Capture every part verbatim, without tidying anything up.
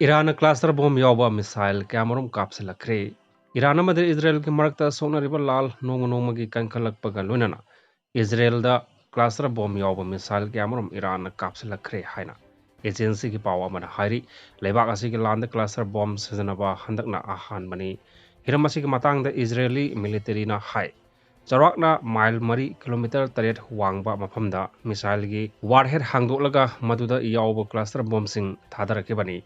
ꯏꯔꯥꯟꯅ cluster bomb ꯌꯥꯎꯕ missile ꯀꯌꯥꯃꯔꯨꯝ ꯀꯥꯞꯁꯤꯜꯂꯛꯈ꯭ꯔꯦ꯫ Iran ꯑꯃꯗꯤ ꯏꯖꯔꯦꯜꯒꯤ ꯃꯔꯛꯇ ꯁꯣꯛꯅꯔꯤꯕ ꯂꯥꯜ ꯅꯣꯡꯃ ꯅꯣꯡꯃꯒꯤ ꯀꯟꯈꯠꯂꯛꯄꯒ ꯂꯣꯏꯅꯅ ꯏꯖꯔꯦꯜꯗ cluster bomb ꯌꯥꯎꯕ missile ꯀꯌꯥꯃꯔꯨꯝ ꯏꯔꯥꯟꯅ ꯀꯥꯞꯁꯤꯜꯂꯛꯈ꯭ꯔꯦ ꯍꯥꯏꯅ agencyꯒꯤ ꯄꯥꯎ ꯑꯃꯅ ꯍꯥꯏꯔꯤ꯫ ꯂꯩꯕꯥꯛ ꯑꯁꯤꯒꯤ ꯂꯥꯟꯗ cluster bomb ꯁꯤꯖꯤꯟꯅꯕ ꯍꯟꯗꯛꯅ ꯑꯍꯥꯟꯕꯅꯤ꯫ ꯍꯤꯔꯝ ꯑꯁꯤꯒꯤ ꯃꯇꯥꯡꯗ ꯏꯖꯔꯦꯂꯤ militaryꯅ ꯍꯥꯏ, ꯆꯥꯎꯔꯥꯛꯅ mile ꯃꯔꯤ, kilometre ꯇꯔꯦꯠ ꯋꯥꯡꯕ ꯃꯐꯝꯗ missileꯒꯤ warhead ꯍꯥꯡꯗꯣꯛꯂꯒ ꯃꯗꯨꯗ ꯌꯥꯎꯕ cluster bombꯁꯤꯡ ꯊꯥꯗꯔꯛꯈꯤꯕꯅꯤ꯫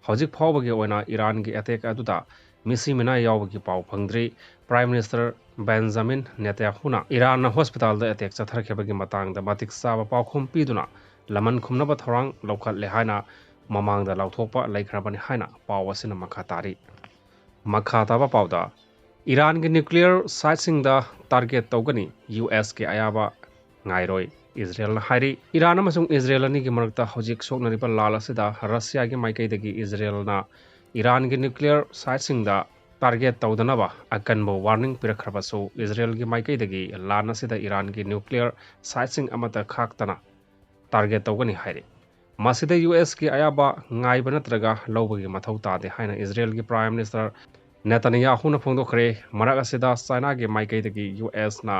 ꯍꯧꯖꯤꯛ ꯐꯥꯎꯕꯒꯤ ꯑꯣꯏꯅ ꯏꯔꯥꯟꯒꯤ attack ꯑꯗꯨꯗ ꯃꯤꯁꯤ ꯃꯤꯅꯥ ꯌꯥꯎꯕꯒꯤ ꯄꯥꯎ ꯐꯪꯗ꯭ꯔꯤ꯫ Prime Minister Benjamin Netanyahuꯅ ꯏꯔꯥꯟꯅ hospitalꯗ attack ꯆꯠꯊꯔꯛꯈꯤꯕꯒꯤ ꯃꯇꯥꯡꯗ ꯃꯇꯤꯛ ꯆꯥꯕ ꯄꯥꯎꯈꯨꯝ ꯄꯤꯗꯨꯅ ꯂꯃꯟ ꯈꯨꯝꯅꯕ ꯊꯧꯔꯥꯡ ꯂꯧꯈꯠꯂꯦ ꯍꯥꯏꯅ ꯃꯃꯥꯡꯗ ꯂꯥꯎꯊꯣꯛꯄ ꯂꯩꯈ꯭ꯔꯕꯅꯤ ꯍꯥꯏꯅ ꯄꯥꯎ ꯑꯁꯤꯅ ꯃꯈꯥ ꯇꯥꯔꯤ꯫ ꯃꯈꯥ ꯇꯥꯕ ꯄꯥꯎꯗ, ꯏꯔꯥꯟꯒꯤ nuclear siteꯁꯤꯡꯗ target ꯇꯧꯒꯅꯤ, USꯀꯤ ꯑꯌꯥꯕ ꯉꯥꯏꯔꯣꯏ, ꯏꯖꯔꯦꯜꯅ ꯍꯥꯏꯔꯤ꯫ ꯏꯔꯥꯟ ꯑꯃꯁꯨꯡ ꯏꯖꯔꯦꯜ ꯑꯅꯤꯒꯤ ꯃꯔꯛꯇ ꯍꯧꯖꯤꯛ ꯁꯣꯛꯅꯔꯤꯕ ꯂꯥꯜ ꯑꯁꯤꯗ ꯔꯁꯤꯌꯥꯒꯤ ꯃꯥꯏꯀꯩꯗꯒꯤ ꯏꯖꯔꯦꯜꯅ ꯏꯔꯥꯟꯒꯤ nuclear siteꯁꯤꯡꯗ target ꯇꯧꯗꯅꯕ ꯑꯀꯟꯕ warning ꯄꯤꯔꯛꯈ꯭ꯔꯕꯁꯨ, ꯏꯖꯔꯦꯜꯒꯤ ꯃꯥꯏꯀꯩꯗꯒꯤ ꯂꯥꯟ ꯑꯁꯤꯗ ꯏꯔꯥꯟꯒꯤ nuclear siteꯁꯤꯡ ꯑꯃꯠꯇ ꯈꯥꯛꯇꯅ target ꯇꯧꯒꯅꯤ ꯍꯥꯏꯔꯤ꯫ ꯃꯁꯤꯗ USꯀꯤ ꯑꯌꯥꯕ ꯉꯥꯏꯕ ꯅꯠꯇ꯭ꯔꯒ ꯂꯧꯕꯒꯤ ꯃꯊꯧ ꯇꯥꯗꯦ ꯍꯥꯏꯅ ꯏꯖꯔꯦꯜꯒꯤ Prime Minister ꯅꯦꯇꯥꯅꯤꯌꯥꯍꯨꯅ ꯐꯣꯡꯗꯣꯛꯈ꯭ꯔꯦ꯫ ꯃꯔꯛ ꯑꯁꯤꯗ ꯆꯥꯏꯅꯥꯒꯤ ꯃꯥꯏꯀꯩꯗꯒꯤ USꯅ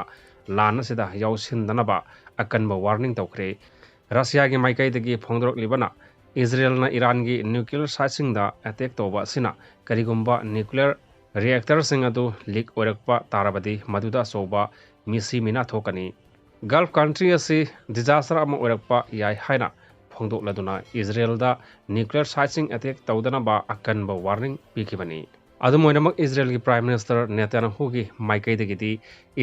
ꯂꯥꯟ ꯑꯁꯤꯗ ꯌꯥꯎꯁꯤꯟꯗꯅꯕ ꯑꯀꯟꯕ warning ꯇꯧꯈ꯭ꯔꯦ꯫ ꯔꯁꯤꯌꯥꯒꯤ ꯃꯥꯏꯀꯩꯗꯒꯤ ꯐꯣꯡꯗꯣꯔꯛꯂꯤꯕꯅ ꯏꯖꯔꯦꯜꯅ ꯏꯔꯥꯟꯒꯤ nuclear siteꯁꯤꯡꯗ attack ꯇꯧꯕ ꯑꯁꯤꯅ ꯀꯔꯤꯒꯨꯝꯕ nuclear reactorꯁꯤꯡ ꯑꯗꯨ leak ꯑꯣꯏꯔꯛꯄ ꯇꯥꯔꯕꯗꯤ ꯃꯗꯨꯗ ꯑꯆꯧꯕ ꯃꯤꯁꯤ ꯃꯤꯅꯥ ꯊꯣꯛꯀꯅꯤ꯫ Gulf country ꯑꯁꯤ disaster ꯑꯃ ꯑꯣꯏꯔꯛꯄ ꯌꯥꯏ ꯍꯥꯏꯅ ꯐꯣꯡꯗꯣꯛꯂꯗꯨꯅ ꯏꯖꯔꯦꯜꯗ nuclear siteꯁꯤꯡ attack ꯇꯧꯗꯅꯕ ꯑꯀꯟꯕ warning ꯄꯤꯈꯤꯕꯅꯤ꯫ ꯑꯗꯨꯝ ꯑꯣꯏꯅꯃꯛ, ꯏꯖꯔꯦꯜꯒꯤ Prime Minister ꯅꯦꯇꯥꯅꯌꯥꯍꯨꯒꯤ ꯃꯥꯏꯀꯩꯗꯒꯤꯗꯤ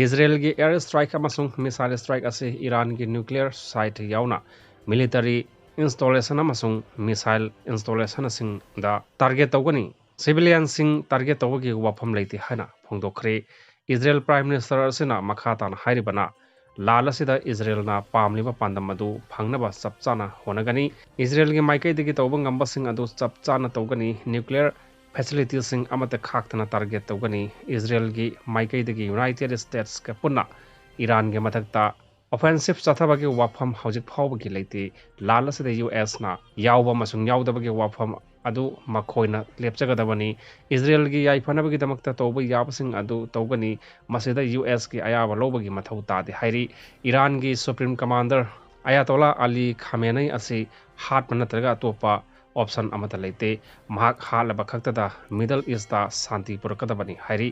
ꯏꯖꯔꯦꯜꯒꯤ air strike ꯑꯃꯁꯨꯡ missile strike ꯑꯁꯤ ꯏꯔꯥꯟꯒꯤ nuclear site ꯌꯥꯎꯅ military installation ꯑꯃꯁꯨꯡ missile installationꯁꯤꯡꯗ target ꯇꯧꯒꯅꯤ꯫ Civilianꯁꯤꯡ target ꯇꯧꯕꯒꯤ ꯋꯥꯐꯝ ꯂꯩꯇꯦ ꯍꯥꯏꯅ ꯐꯣꯡꯗꯣꯛꯈ꯭ꯔꯦ꯫ ꯏꯖꯔꯦꯜ Prime Minister ꯑꯁꯤꯅ ꯃꯈꯥ ꯇꯥꯅ ꯍꯥꯏꯔꯤꯕꯅ, ꯂꯥꯜ ꯑꯁꯤꯗ ꯏꯖꯔꯦꯜꯅ ꯄꯥꯝꯂꯤꯕ ꯄꯥꯟꯗꯝ ꯑꯗꯨ ꯐꯪꯅꯕ ꯆꯞ ꯆꯥꯅ ꯍꯣꯠꯅꯒꯅꯤ꯫ ꯏꯖꯔꯦꯜꯒꯤ ꯃꯥꯏꯀꯩꯗꯒꯤ ꯇꯧꯕ ꯉꯝꯕꯁꯤꯡ ꯑꯗꯨ ꯆꯞ ꯆꯥꯅ ꯇꯧꯒꯅꯤ꯫ Nuclear facilitiesꯁꯤꯡ ꯑꯃꯠꯇ ꯈꯥꯛꯇꯅ target ꯇꯧꯒꯅꯤ꯫ ꯏꯖꯔꯦꯜꯒꯤ ꯃꯥꯏꯀꯩꯗꯒꯤ United Statesꯀ ꯄꯨꯟꯅ ꯏꯔꯥꯟꯒꯤ ꯃꯊꯛꯇ ꯑꯣꯐꯦꯟꯁꯤꯞ ꯆꯠꯊꯕꯒꯤ ꯋꯥꯐꯝ ꯍꯧꯖꯤꯛ ꯐꯥꯎꯕꯒꯤ ꯂꯩꯇꯦ꯫ ꯂꯥꯜ ꯑꯁꯤꯗ ꯌꯨ ꯑꯦꯁꯅ ꯌꯥꯎꯕ ꯑꯃꯁꯨꯡ ꯌꯥꯎꯗꯕꯒꯤ ꯋꯥꯐꯝ ꯑꯗꯨ ꯃꯈꯣꯏꯅ ꯂꯦꯞꯆꯒꯗꯕꯅꯤ꯫ ꯏꯖꯔꯦꯜꯒꯤ ꯌꯥꯏꯐꯅꯕꯒꯤꯗꯃꯛꯇ ꯇꯧꯕ ꯌꯥꯕꯁꯤꯡ ꯑꯗꯨ ꯇꯧꯒꯅꯤ꯫ ꯃꯁꯤꯗ ꯌꯨ ꯑꯦꯁꯀꯤ ꯑꯌꯥꯕ ꯂꯧꯕꯒꯤ ꯃꯊꯧ ꯇꯥꯗꯦ ꯍꯥꯏꯔꯤ꯫ ꯏꯔꯥꯟꯒꯤ ꯁꯨꯄ꯭ꯔꯤꯝ ꯀꯃꯥꯟꯗꯔ ꯑꯌꯥꯇꯣꯂꯥ ꯑꯂꯤ ꯈꯥꯃꯦꯅꯩ ꯑꯁꯤ ꯍꯥꯠꯄ ꯅꯠꯇ꯭ꯔꯒ ꯑꯇꯣꯞꯄ ꯑꯣꯞꯁꯟ ꯑꯃꯠꯇ ꯂꯩꯇꯦ꯫ ꯃꯍꯥꯛ ꯍꯥꯠꯂꯕ ꯈꯛꯇꯗ ꯃꯤꯗꯜ ꯏꯁꯇ ꯁꯥꯟꯇꯤ ꯄꯨꯔꯛꯀꯗꯕꯅꯤ ꯍꯥꯏꯔꯤ꯫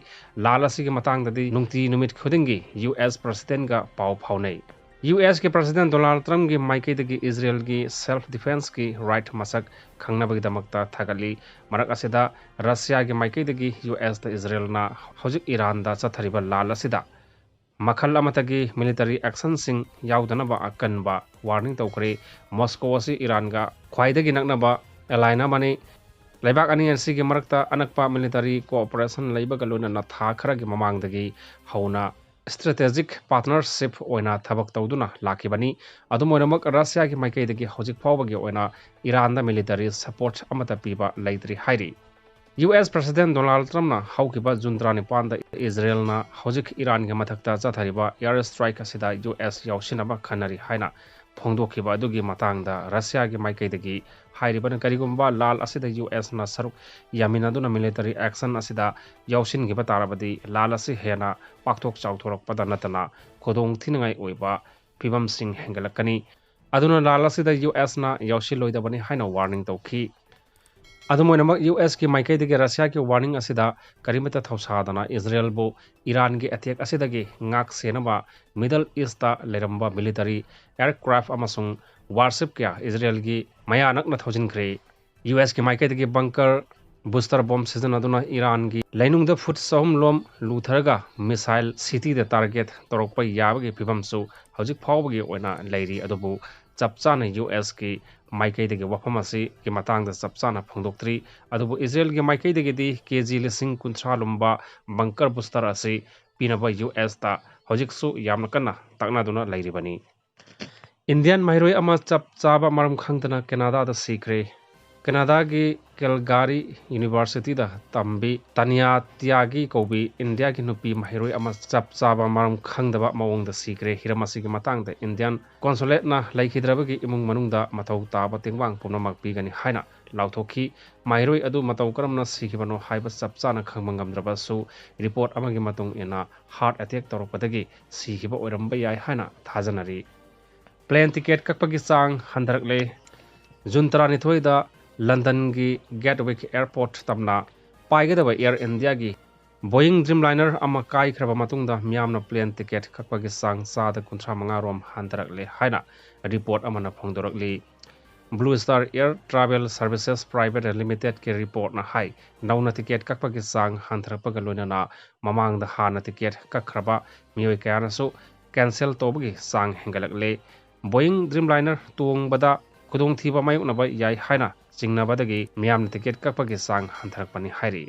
ꯂꯥꯜ ꯑꯁꯤꯒꯤ ꯃꯇꯥꯡꯗꯗꯤ ꯅꯨꯡꯇꯤ ꯅꯨꯃꯤꯠ ꯈꯨꯗꯤꯡꯒꯤ ꯌꯨ ꯑꯦꯁ ꯄ꯭ꯔꯁꯤꯗꯦꯟꯒ ꯄꯥꯎ ꯐꯥꯎꯅꯩ꯫ ꯌꯨ ꯑꯦꯁꯀꯤ ꯄ꯭ꯔꯁꯤꯗꯦꯟ ꯗꯣꯅꯥꯜꯗ ꯇ꯭ꯔꯝꯞꯀꯤ ꯃꯥꯏꯀꯩꯗꯒꯤ ꯏꯖꯔꯦꯜꯒꯤ ꯁꯦꯜꯐ ꯗꯤꯐꯦꯟꯁꯀꯤ ꯔꯥꯏꯠ ꯃꯁꯛ ꯈꯪꯅꯕꯒꯤꯗꯃꯛꯇ ꯊꯥꯒꯠꯂꯤ꯫ ꯃꯔꯛ ꯑꯁꯤꯗ ꯔꯁꯤꯌꯥꯒꯤ ꯃꯥꯏꯀꯩꯗꯒꯤ ꯌꯨ ꯑꯦꯁꯇ ꯏꯖꯔꯦꯜꯅ ꯍꯧꯖꯤꯛ ꯏꯔꯥꯟꯗ ꯆꯠꯊꯔꯤꯕ ꯂꯥꯜ ꯑꯁꯤꯗ ꯃꯈꯜ ꯑꯃꯠꯇꯒꯤ ꯃꯤꯂꯤꯇꯔꯤ ꯑꯦꯛꯁꯟꯁꯤꯡ ꯌꯥꯎꯗꯅꯕ ꯑꯀꯟꯕ ꯋꯥꯔꯅꯤꯡ ꯇꯧꯈ꯭ꯔꯦ꯫ ꯃꯣꯁꯀꯣ ꯑꯁꯤ ꯏꯔꯥꯟꯒ ꯈ꯭ꯋꯥꯏꯗꯒꯤ ꯅꯛꯅꯕ ꯑꯦꯂꯥꯏꯟ ꯑꯃꯅꯤ꯫ ꯂꯩꯕꯥꯛ ꯑꯅꯤ ꯑꯁꯤꯒꯤ ꯃꯔꯛꯇ ꯑꯅꯛꯄ ꯃꯤꯂꯤꯇꯔꯤ ꯀꯣꯑꯣꯄꯔꯦꯁꯟ ꯂꯩꯕꯒ ꯂꯣꯏꯅꯅ ꯊꯥ ꯈꯔꯒꯤ ꯃꯃꯥꯡꯗꯒꯤ ꯍꯧꯅ ꯁ꯭ꯇ꯭ꯔꯦꯇꯦꯖꯤꯛ ꯄꯥꯔꯠꯅꯔꯁꯤꯞ ꯑꯣꯏꯅ ꯊꯕꯛ ꯇꯧꯗꯨꯅ ꯂꯥꯛꯈꯤꯕꯅꯤ꯫ ꯑꯗꯨꯝ ꯑꯣꯏꯅꯃꯛ, ꯔꯁꯤꯌꯥꯒꯤ ꯃꯥꯏꯀꯩꯗꯒꯤ ꯍꯧꯖꯤꯛ ꯐꯥꯎꯕꯒꯤ ꯑꯣꯏꯅ ꯏꯔꯥꯟꯗ ꯃꯤꯂꯤꯇꯔꯤ ꯁꯄꯣꯔꯠ ꯑꯃꯠꯇ ꯄꯤꯕ ꯂꯩꯇ꯭ꯔꯤ ꯍꯥꯏꯔꯤ꯫ ꯌꯨ ꯑꯦꯁ ꯄ꯭ꯔꯁꯤꯗꯦꯟ ꯗꯣꯅꯥꯜꯗ ꯇ꯭ꯔꯝꯞꯅ ꯍꯧꯈꯤꯕ ꯖꯨꯟ ꯇꯔꯥꯅꯤꯄꯥꯟꯗ ꯏꯖꯔꯦꯜꯅ ꯍꯧꯖꯤꯛ ꯏꯔꯥꯟꯒꯤ ꯃꯊꯛꯇ ꯆꯠꯊꯔꯤꯕ ꯑꯦꯌꯔ ꯁ꯭ꯇ꯭ꯔꯥꯏꯛ ꯑꯁꯤꯗ ꯌꯨ ꯑꯦꯁ ꯌꯥꯎꯁꯤꯟꯅꯕ ꯈꯟꯅꯔꯤ ꯍꯥꯏꯅ ꯐꯣꯡꯗꯣꯛꯈꯤꯕ ꯑꯗꯨꯒꯤ ꯃꯇꯥꯡꯗ ꯔꯁꯤꯌꯥꯒꯤ ꯃꯥꯏꯀꯩꯗꯒꯤ ꯍꯥꯏꯔꯤꯕꯅ ꯀꯔꯤꯒꯨꯝꯕ ꯂꯥꯜ ꯑꯁꯤꯗ ꯌꯨ ꯑꯦꯁꯅ ꯁꯔꯨꯛ ꯌꯥꯃꯤꯟꯅꯗꯨꯅ ꯃꯤꯂꯤꯇꯔꯤ ꯑꯦꯛꯁꯟ ꯑꯁꯤꯗ ꯌꯥꯎꯁꯤꯟꯈꯤꯕ ꯇꯥꯔꯕꯗꯤ ꯂꯥꯜ ꯑꯁꯤ ꯍꯦꯟꯅ ꯄꯥꯛꯊꯣꯛ ꯆꯥꯎꯊꯣꯔꯛꯄꯗ ꯅꯠꯇꯅ ꯈꯨꯗꯣꯡ ꯊꯤꯅꯤꯡꯉꯥꯏ ꯑꯣꯏꯕ ꯐꯤꯕꯝꯁꯤꯡ ꯍꯦꯟꯒꯠꯂꯛꯀꯅꯤ꯫ ꯑꯗꯨꯅ ꯂꯥꯜ ꯑꯁꯤꯗ ꯌꯨ ꯑꯦꯁꯅ ꯌꯥꯎꯁꯤꯜꯂꯣꯏꯗꯕꯅꯤ ꯍꯥꯏꯅ ꯋꯥꯔꯅꯤꯡ ꯇꯧꯈꯤ꯫ ꯑꯗꯨꯝ ꯑꯣꯏꯅꯃꯛ, ꯌꯨ ꯑꯦꯁꯀꯤ ꯃꯥꯏꯀꯩꯗꯒꯤ ꯔꯁꯤꯌꯥꯒꯤ ꯋꯥꯔꯅꯤꯡ ꯑꯁꯤꯗ ꯀꯔꯤꯃꯠꯇ ꯊꯧꯁꯥꯗꯅ ꯏꯖꯔꯦꯜꯕꯨ ꯏꯔꯥꯟꯒꯤ ꯑꯦꯇꯦꯛ ꯑꯁꯤꯗꯒꯤ ꯉꯥꯛ ꯁꯦꯟꯅꯕ ꯃꯤꯗꯜ ꯏꯁꯇ ꯂꯩꯔꯝꯕ ꯃꯤꯂꯤꯇꯔꯤ ꯑꯦꯌꯔꯀ꯭ꯔꯥꯐ ꯑꯃꯁꯨꯡ ꯋꯥꯔꯁꯤꯞ ꯀꯌꯥ ꯏꯖꯔꯦꯜꯒꯤ ꯃꯌꯥ ꯅꯛꯅ ꯊꯧꯖꯤꯟꯈ꯭ꯔꯦ꯫ ꯌꯨ ꯑꯦꯁꯀꯤ ꯃꯥꯏꯀꯩꯗꯒꯤ ꯕꯪꯀꯔ ꯕꯨꯁꯇꯔ ꯕꯣꯝ ꯁꯤꯖꯤꯟꯅꯗꯨꯅ ꯏꯔꯥꯟꯒꯤ ꯂꯩꯅꯨꯡꯗ ꯐꯨꯠ ꯆꯍꯨꯝ ꯂꯣꯝ ꯂꯨꯊꯔꯒ ꯃꯤꯁꯥꯏꯜ ꯁꯤꯇꯤꯗ ꯇꯥꯔꯒꯦꯠ ꯇꯧꯔꯛꯄ ꯌꯥꯕꯒꯤ ꯐꯤꯕꯝꯁꯨ ꯍꯧꯖꯤꯛ ꯐꯥꯎꯕꯒꯤ ꯑꯣꯏꯅ ꯂꯩꯔꯤ꯫ ꯑꯗꯨꯕꯨ ꯆꯞ ꯆꯥꯅ ꯌꯨ ꯑꯦꯁꯀꯤ ꯃꯥꯏꯀꯩꯗꯒꯤ ꯋꯥꯐꯝ ꯑꯁꯤꯒꯤ ꯃꯇꯥꯡꯗ ꯆꯞ ꯆꯥꯅ ꯐꯣꯡꯗꯣꯛꯇ꯭ꯔꯤ꯫ ꯑꯗꯨꯕꯨ ꯏꯖꯔꯦꯜꯒꯤ ꯃꯥꯏꯀꯩꯗꯒꯤꯗꯤ ꯀꯦ ꯖꯤ ꯂꯤꯁꯤꯡ ꯀꯨꯟꯊ꯭ꯔꯥ ꯂꯨꯝꯕ ꯕꯪꯀꯔ ꯕꯨꯁꯇꯔ ꯑꯁꯤ ꯄꯤꯅꯕ ꯌꯨ ꯑꯦꯁꯇ ꯍꯧꯖꯤꯛꯁꯨ ꯌꯥꯝꯅ ꯀꯟꯅ ꯇꯛꯅꯗꯨꯅ ꯂꯩꯔꯤꯕꯅꯤ꯫ ꯏꯟꯗꯤꯌꯥꯟ ꯃꯍꯩꯔꯣꯏ ꯑꯃ ꯆꯞ ꯆꯥꯕ ꯃꯔꯝ ꯈꯪꯗꯅ ꯀꯦꯅꯥꯗꯥꯗ ꯁꯤꯈ꯭ꯔꯦ꯫ ꯀꯅꯥꯗꯥꯒꯤ ꯀꯦꯜꯒꯥꯔꯤ ꯌꯨꯅꯤꯚꯔꯁꯤꯇꯤꯗ ꯇꯝꯕꯤ ꯇꯥꯅꯤꯌꯥ ꯇꯤꯌꯥꯒꯤ ꯀꯧꯕꯤ ꯏꯟꯗꯤꯌꯥꯒꯤ ꯅꯨꯄꯤ ꯃꯍꯩꯔꯣꯏ ꯑꯃ ꯆꯞ ꯆꯥꯕ ꯃꯔꯝ ꯈꯪꯗꯕ ꯃꯑꯣꯡꯗ ꯁꯤꯈ꯭ꯔꯦ꯫ ꯍꯤꯔꯝ ꯑꯁꯤꯒꯤ ꯃꯇꯥꯡꯗ ꯏꯟꯗꯤꯌꯥꯟ ꯀꯣꯟꯁꯨꯂꯦꯠꯅ ꯂꯩꯈꯤꯗ꯭ꯔꯕꯒꯤ ꯏꯃꯨꯡ ꯃꯅꯨꯡꯗ ꯃꯊꯧ ꯇꯥꯕ ꯇꯦꯡꯕꯥꯡ ꯄꯨꯝꯅꯃꯛ ꯄꯤꯒꯅꯤ ꯍꯥꯏꯅ ꯂꯥꯎꯊꯣꯛꯈꯤ꯫ ꯃꯍꯩꯔꯣꯏ ꯑꯗꯨ ꯃꯇꯧ ꯀꯔꯝꯅ ꯁꯤꯈꯤꯕꯅꯣ ꯍꯥꯏꯕ ꯆꯞ ꯆꯥꯅ ꯈꯪꯕ ꯉꯝꯗ꯭ꯔꯕꯁꯨ, ꯔꯤꯄꯣꯔꯠ ꯑꯃꯒꯤ ꯃꯇꯨꯡ ꯏꯟꯅ ꯍꯥꯔꯠ ꯑꯦꯇꯦꯛ ꯇꯧꯔꯛꯄꯗꯒꯤ ꯁꯤꯈꯤꯕ ꯑꯣꯏꯔꯝꯕ ꯌꯥꯏ ꯍꯥꯏꯅ ꯊꯥꯖꯅꯔꯤ꯫ ꯄ꯭ꯂꯦꯟ ꯇꯤꯀꯦꯠ ꯀꯛꯄꯒꯤ ꯆꯥꯡ ꯍꯟꯊꯔꯛꯂꯦ꯫ ꯖꯨꯟ ꯇꯔꯥꯅꯤꯊꯣꯏꯗ ꯂꯟꯗꯟꯒꯤ ꯒꯦꯠꯋꯤꯛ ꯑꯦꯌꯔꯄꯣꯔꯠ ꯇꯝꯅ ꯄꯥꯏꯒꯗꯕ ꯑꯦꯌꯔ ꯏꯟꯗꯤꯌꯥꯒꯤ ꯕꯣꯌꯤꯡ ꯗ꯭ꯔꯤꯝꯂꯥꯏꯅꯔ ꯑꯃ ꯀꯥꯏꯈ꯭ꯔꯕ ꯃꯇꯨꯡꯗ ꯃꯤꯌꯥꯝꯅ ꯄ꯭ꯂꯦꯟ ꯇꯤꯀꯦꯠ ꯀꯛꯄꯒꯤ ꯆꯥꯡ ꯆꯥꯗ ꯀꯨꯟꯊ꯭ꯔꯥ ꯃꯉꯥ ꯔꯣꯝ ꯍꯟꯊꯔꯛꯂꯦ ꯍꯥꯏꯅ ꯔꯤꯄꯣꯔꯠ ꯑꯃꯅ ꯐꯣꯡꯗꯣꯔꯛꯂꯤ꯫ Blue star air travel services private ꯂꯤꯃꯤꯇꯦꯠꯀꯤ ꯔꯤꯄꯣꯔꯠꯅ ꯍꯥꯏ, ꯅꯧꯅ ꯇꯤꯀꯦꯠ ꯀꯛꯄꯒꯤ ꯆꯥꯡ ꯍꯟꯊꯔꯛꯄꯒ ꯂꯣꯏꯅꯅ ꯃꯃꯥꯡꯗ ꯍꯥꯟꯅ ꯇꯤꯀꯦꯠ ꯀꯛꯈ꯭ꯔꯕ ꯃꯤꯑꯣꯏ ꯀꯌꯥꯅꯁꯨ ꯀꯦꯟꯁꯦꯜ ꯇꯧꯕꯒꯤ ꯆꯥꯡ ꯍꯦꯟꯒꯠꯂꯛꯂꯦ꯫ ꯕꯣꯌꯤꯡ ꯗ꯭ꯔꯤꯝꯂꯥꯏꯅꯔ ꯇꯣꯡꯕꯗ ꯈꯨꯗꯣꯡꯊꯤꯕ ꯃꯥꯌꯣꯛꯅꯕ ꯌꯥꯏ ꯍꯥꯏꯅ ꯆꯤꯡꯅꯕꯗꯒꯤ ꯃꯤꯌꯥꯝꯅ ꯇꯤꯀꯦꯠ ꯀꯛꯄꯒꯤ ꯆꯥꯡ ꯍꯟꯊꯔꯛꯄꯅꯤ ꯍꯥꯏꯔꯤ꯫